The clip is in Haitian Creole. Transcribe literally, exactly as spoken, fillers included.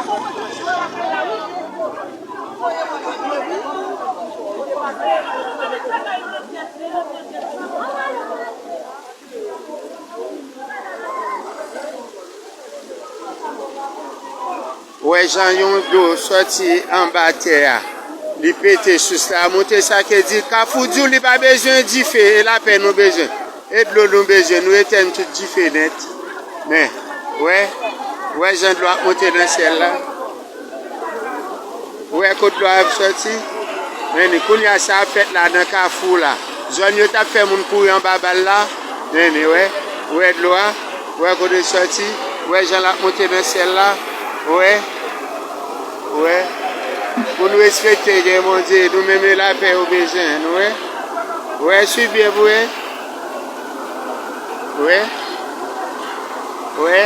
Ou wè jan yon dlo sòti anba tè a, li pete sous la, monte, sa ke di Kafou di w li pa bezwen dife, e lapè nou bezwen, e dlo nou bezwen, nou etèn tout dife nèt. Men, wè, wè jan dlo ap monte nan syèl la. Ou wè kot dlo a ap sòti? Men ni, kounye a sa ap fèt la nan Kafou la. Zòn yo t ap fè moun kouri anba bal la. Men ni, wè. Ou wè dlo a? Ou wè kote l sòti? Ou wè jan l ap monte nan syèl la? Ou wè? Ou wè? Pou nou respekte gen Bondye, nou menm e lapè yo bezwen, nou wè? Ou wè, swiv byen pou wè? Ou wè? Ou wè?